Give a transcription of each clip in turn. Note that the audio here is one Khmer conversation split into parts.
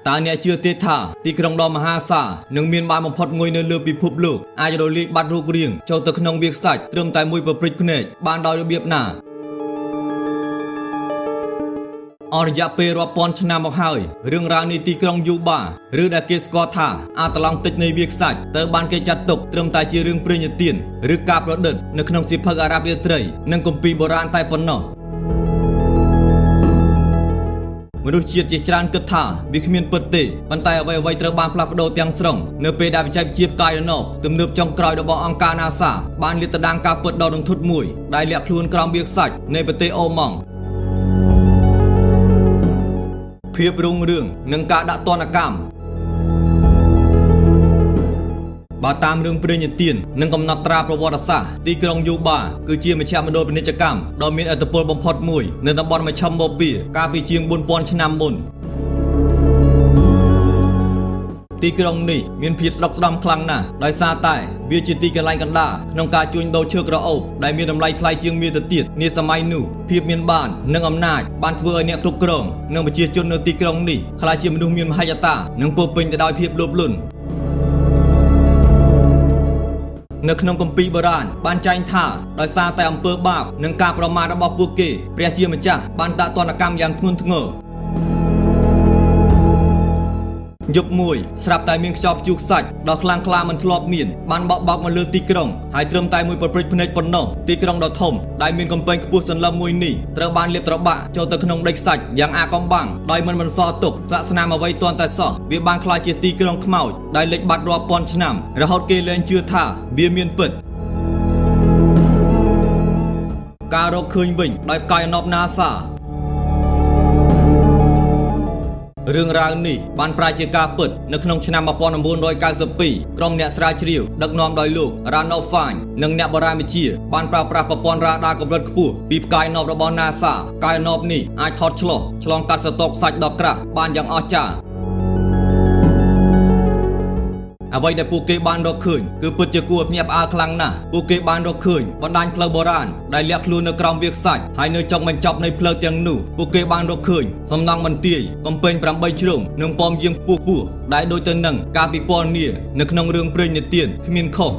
តើអ្នកជឿទេថាទីក្រុងដ៏មហាសាលនឹងមានបានបំផុតមួយនៅលើពិភពលោកអាចរលាយបាត់រូបរាងចូលទៅក្នុងវាលខ្សាច់ត្រឹមតែមួយប្រព្រឹត្តភ្នែកបានដោយរបៀបណាអស់រយៈពេលរាប់ពាន់ឆ្នាំមកហើយរឿងរ៉ាវនៃទីក្រុងយូបាឬដែលគេស្គាល់ថាអាត្លង់ទិកនៃវាលខ្សាច់ត្រូវបានគេចាត់ទុកត្រឹមតែជារឿងព្រេងនិទានឬការប្រឌិតនៅក្នុងសៀវភៅអារ៉ាប់រាត្រីនិងគម្ពីរបុរាណតែប៉ុណ្ណោះមនុស្សជាតិជាច្រើនគិតថាវាគ្មានពិតទេប៉ុន្តែអ្វីៗត្រូវបានផ្លាស់ប្ដូរទាំងស្រុងនៅពេលដែលបច្ចេកវិទ្យាផ្កាយរណបទំនើបចុងក្រោយរបស់អង្គការ NASA បានលាតត្រដាងការពិតដ៏រន្ធត់មួយដែលលាក់ខ្លួនក្រោមវាលខ្សាច់នៃប្រទេសអូម៉ង់ភាពរុងរឿងនិងការដាក់ទណ្ឌកម្មបើតាមរឿងព្រេងនិទាននិងកំណត់ត្រាប្រវត្តិសាស្ត្រទីក្រុងយូបាគឺជាមជ្ឈមណ្ឌលពាណិជ្ជកម្មដ៏មានឥទ្ធិពលបំផុតមួយនៅតំបន់មជ្ឈិមបូព៌ាកាលពីជាង4000ឆ្នាំមុនទីក្រុងនេះមានភាពស្ដុកស្ដំខ្លាំងណាស់ដោយសារតែវាជាទីកន្លែងកណ្ដាលក្នុងការជួញដូរឈើក្រអូបដែលមានតម្លៃថ្លៃជាងមាសទៅទៀតនាសម័យនោះភាពមានបាននិងអំណាចបានធ្វើឲ្យអ្នកគ្រប់គ្រងនិងប្រជាជននៅទីក្រុងនេះក្លាយជាមនុស្សមានមហិច្ឆតានិងពោរពេញទៅដោយភាពលោភលន់នៅក្នុងគម្ពីរបុរាណបានចែងថាដោយសារតែអំពើបាបនិងការប្រមាថរបស់ពួកគេព្រះជាម្ចាស់បានដាក់ទណ្ឌកម្មយ៉ាងធ្ងន់ធ្ងរយប់មួយស្រាប់តែមានខ្យល់ព្យុះខ្សាច់ដ៏ខ្លាំងក្លាមិនធ្លាប់មានបានបក់បោកមកលើទីក្រុងហើយត្រឹមតែមួយប្រព្រឹត្តភ្នែកប៉ុណ្ណោះទីក្រុងដ៏ធំដែលមានកំពែងខ្ពស់សន្លឹមមួយនេះត្រូវបានលាបត្របាក់ចូលទៅក្នុងដីខ្សាច់យ៉ាងអាកំបាំងដោយមិនបន្សល់ទុកស្លាកស្នាមអ្វីទាល់តែសោះវាបានក្លាយជាទីក្រុងខ្មោចដែលលេចបាត់រាប់ពាន់ឆ្នាំរហូតគេលែងជឿថាវាមានពិតការរកឃើញវិញដោយផ្កាយរណប NASA រឿងរ៉ាវនេះបានប្រែជាការពិតនៅក្នុងឆ្នាំ1992ក្រុមអ្នកស្រាវជ្រាវដឹកនាំដោយលោក Ranulph Fiennes និងអ្នកបុរាណវិទ្យាបានប្រើប្រាស់ប្រព័ន្ធរ៉ាដាកម្រិតខ្ពស់ពីផ្កាយរណបរបស់ NASA ផ្កាយរណបនេះអាចថតឆ្លុះឆ្លងកាត់ស្រទាប់ខ្សាច់ដ៏ក្រាស់បានយ៉ាងអស្ចារ្យអ្វីដែលពួកគេបានរកឃើញគឺពិតជាគួរឲ្យភ្ញាក់ផ្អើលខ្លាំងណាស់ពួកគេបានរកឃើញបណ្ដាញផ្លូវបុរាណដែលលាក់ខ្លួននៅក្រោមវាលខ្សាច់ហើយនៅចុងបញ្ចប់នៃផ្លូវទាំងនោះពួកគេបានរកឃើញសំណង់បន្ទាយកំពែង8ជ្រុងនិងប៉មយាងខ្ពស់ៗដែលដូចទៅនឹងការពិពណ៌នានៅក្នុងរឿងព្រេងនិទានគ្មានខុស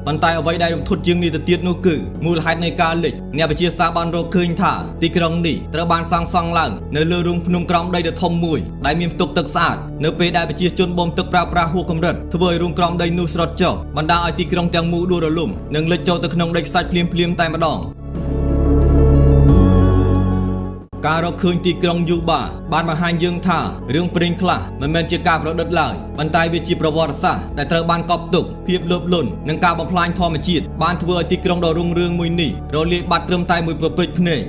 ប៉ុន្តែអ្វីដែលរំធត់ជាងនេះទៅទៀតនោះគឺមូលហេតុនៃការលិចអ្នកវិទ្យាសាស្ត្របានរកឃើញថាទីក្រុងនេះត្រូវបានសាងសង់ឡើងនៅលើរូងភ្នំក្រោមដីដ៏ធំមួយដែលមានផ្ទុកទឹកស្អាតនៅពេលដែលប្រជាជនបូមទឹកប្រើប្រាស់ហួសកម្រិតធ្វើឲ្យរូងក្រោមដីនោះស្រុតចុះបណ្ដាលឲ្យទីក្រុងទាំងមូលដួលរលំនិងលិចចូលទៅក្នុងដីខ្សាច់ភ្លាមៗតែម្ដងការរកឃើញទីក្រុងយូបាបានបង្ហាញយើងថារឿងព្រេងខ្លះមិនមែនជាការប្រឌិតឡើយប៉ុន្តែវាជាប្រវត្តិសាស្ត្រដែលត្រូវបានកប់ទុកភាពលោភលន់និងការបំផ្លាញធម្មជាតិបានធ្វើឲ្យទីក្រុងដ៏រុងរឿងមួយនេះរលាយបាត់ត្រឹមតែមួយប្រព្រឹត្តភ្នែក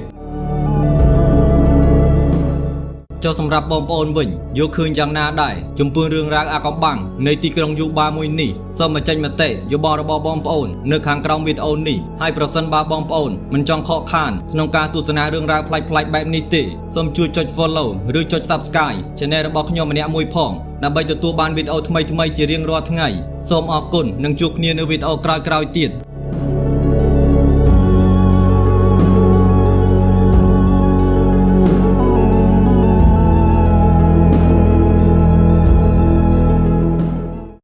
ចុះសម្រាប់បងប្អូនវិញយកឃើញយ៉ាងណាដែរចំពោះរឿងរ៉ាវអាកំបាំងនៃទីក្រុងយូបាមួយនេះសូមបញ្ចេញមតិយោបល់របស់បងប្អូននៅខាងក្រោមវីដេអូនេះហើយប្រសិនបើបងប្អូនមិនចង់ខកខានក្នុងការទស្សនារឿងរ៉ាវប្លែកៗបែបនេះទេសូមជួយចុច Follow ឬចុច Subscribe Channel របស់ខ្ញុំម្នាក់មួយផងដើម្បីទទួលបានវីដេអូថ្មីៗជារៀងរាល់ថ្ងៃសូមអរគុណនិងជួបគ្នានៅវីដេអូក្រោយៗទៀត។